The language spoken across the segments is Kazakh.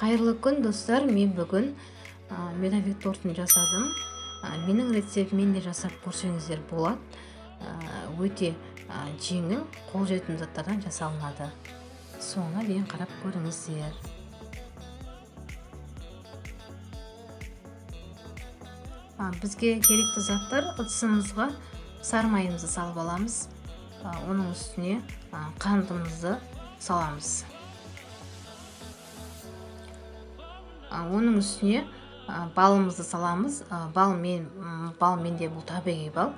Қайырлы күн, достар! Мен бүгін медовик тортын жасадым. Менің рецептіммен де жасап көрсеңіздер болады. Өте жеңіл, қолжетімді заттардан жасалынады. Соңына дейін қарап көріңіздер. Бізге керекті заттар: ыдысымызға сары майымызды салып аламыз, оның үстіне қантымызды саламыз, оның үстіне балымызды саламыз. Бал мен бал менде бұл табиғи бал,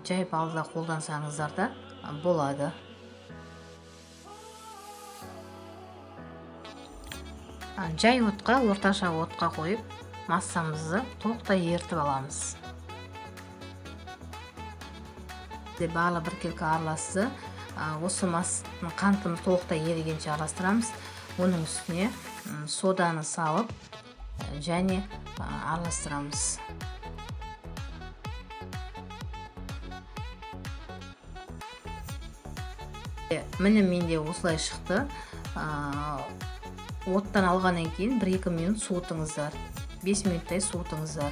жай балды да қолдансаңыздар да болады. Жай отқа, орташа отқа қойып, массамызды толықтай ерітіп аламыз. Барлығы біркелкі араласты. Осы қантымыз толықтай ерігенше араластырамыз. Оның үстіне соданы салып және араластырамыз. Міне, менде осылай шықты. Оттан алғаннан кейін 1-2 минут суытыңыздар, 5 минуттай суытыңыздар.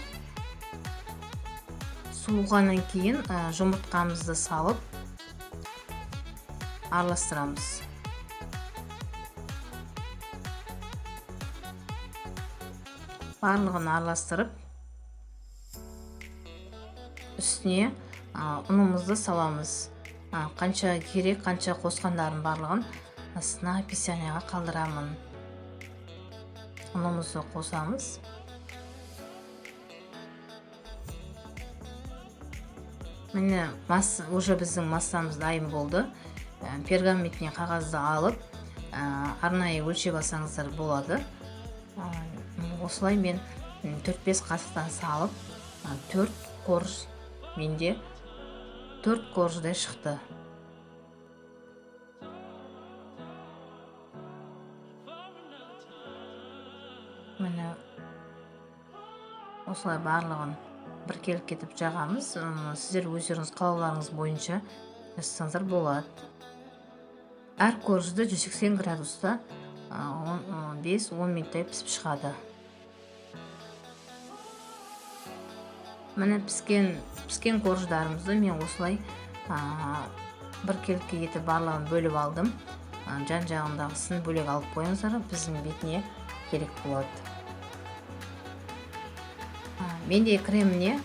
Суығаннан кейін жұмыртқамызды салып араластырамыз. Барлығын араластырып, үстіне ұнымызды саламыз. Қанша керек, қанша қосқандарын барлығын астына описанияға қалдырамын. Ұнымызды қосамыз. Міне, уже біздің массамыз дайын болды. Пергаментіне қағазды алып, арнайы өлшеп алсаңыздар болады. Осылай мен 4-5 қасықтан салып, төрт корж, менде төрт корждай шықты. Міне, осылай барлығын біркелкі етіп жағамыз. Сіздер өздеріңіз қалауларыңыз бойынша жасасаңыздар болады. Әр коржды 180 градуста 5-10 минуттай пісіп шығады. Міне, піскен корждарымызды мен осылай біркелкі етіп барлығын бөліп алдым. Жан жағындағысын бөлек алып қойыңыздар, біздің бетіне керек болады. Менде креміне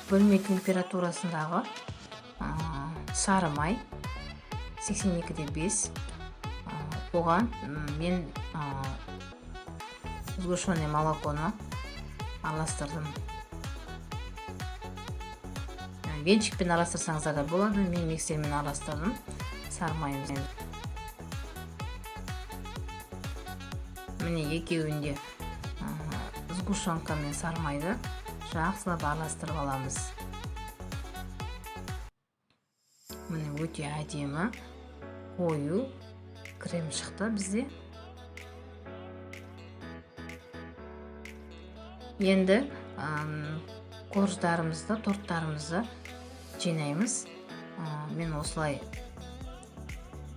бөлме температурасындағы сары май 82,5, оған мен сгущенный молоконы араластырдым. Венчикпен араластырсаңыздар да болады, мен миксермен араластырдым сары майымызбен. Міне, екеуін де, сгущенка мен сары майды жақсылап араластырып аламыз. Міне, өте әдемі қою крем шықты бізде. Енді корждарымызды, торттарымызды жинаймыз. Мен осылай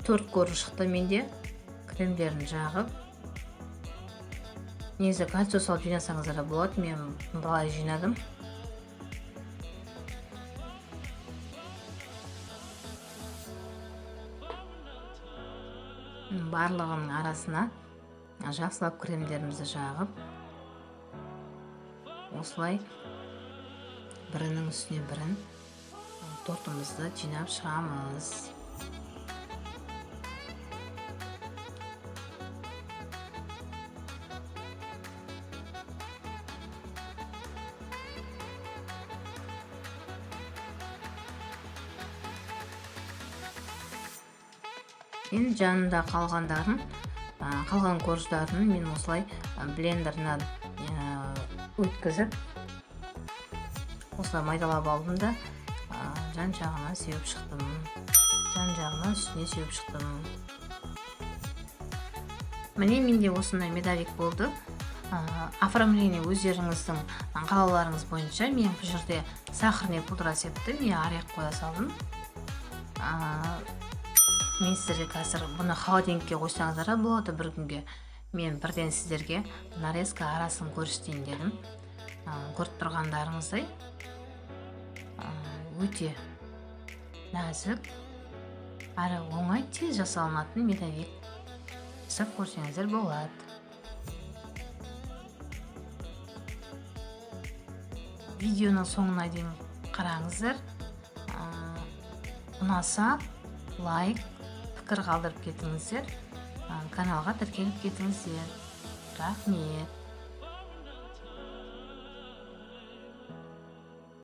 төрт корж шықты менде. Кремдерін жағып, негізі кольцо салып жинасаңыздар да болады, мен былай жинадым. Барлығының арасына жақсылап кремдерімізді жағып, осылай бірінің үстіне бірін тортымызды жинап шығамыз. Енді жанында қалғандарын, қалған корждарын мен осылай блендерінен өткізіп, осылай майдалап алдым да, жан жағына сеуіп шықтым, жан жағына, үстіне сеуіп шықтым. Міне, менде осындай медовик болды. Оформление өздеріңіздің қалауларыңыз бойынша. Мен бұл жерде сахарный пудра септім, мен орех қоя салдым. Мен сіздерге қазір бұны холодильникке қойсаңыздар да болады бір күнге. Мен бірден сіздерге нарезка арасын көрсетейін дедім. Көріп тұрғандарыңыздай, өте нәзік әрі оңай, тез жасалынатын медовик. Жасап көрсеңіздер болады. Видеоның соңына дейін қараңыздар. Ұнаса лайк, пікір қалдырып кетіңіздер. Каналға тіркеліп кетіңіздер. Рахмет.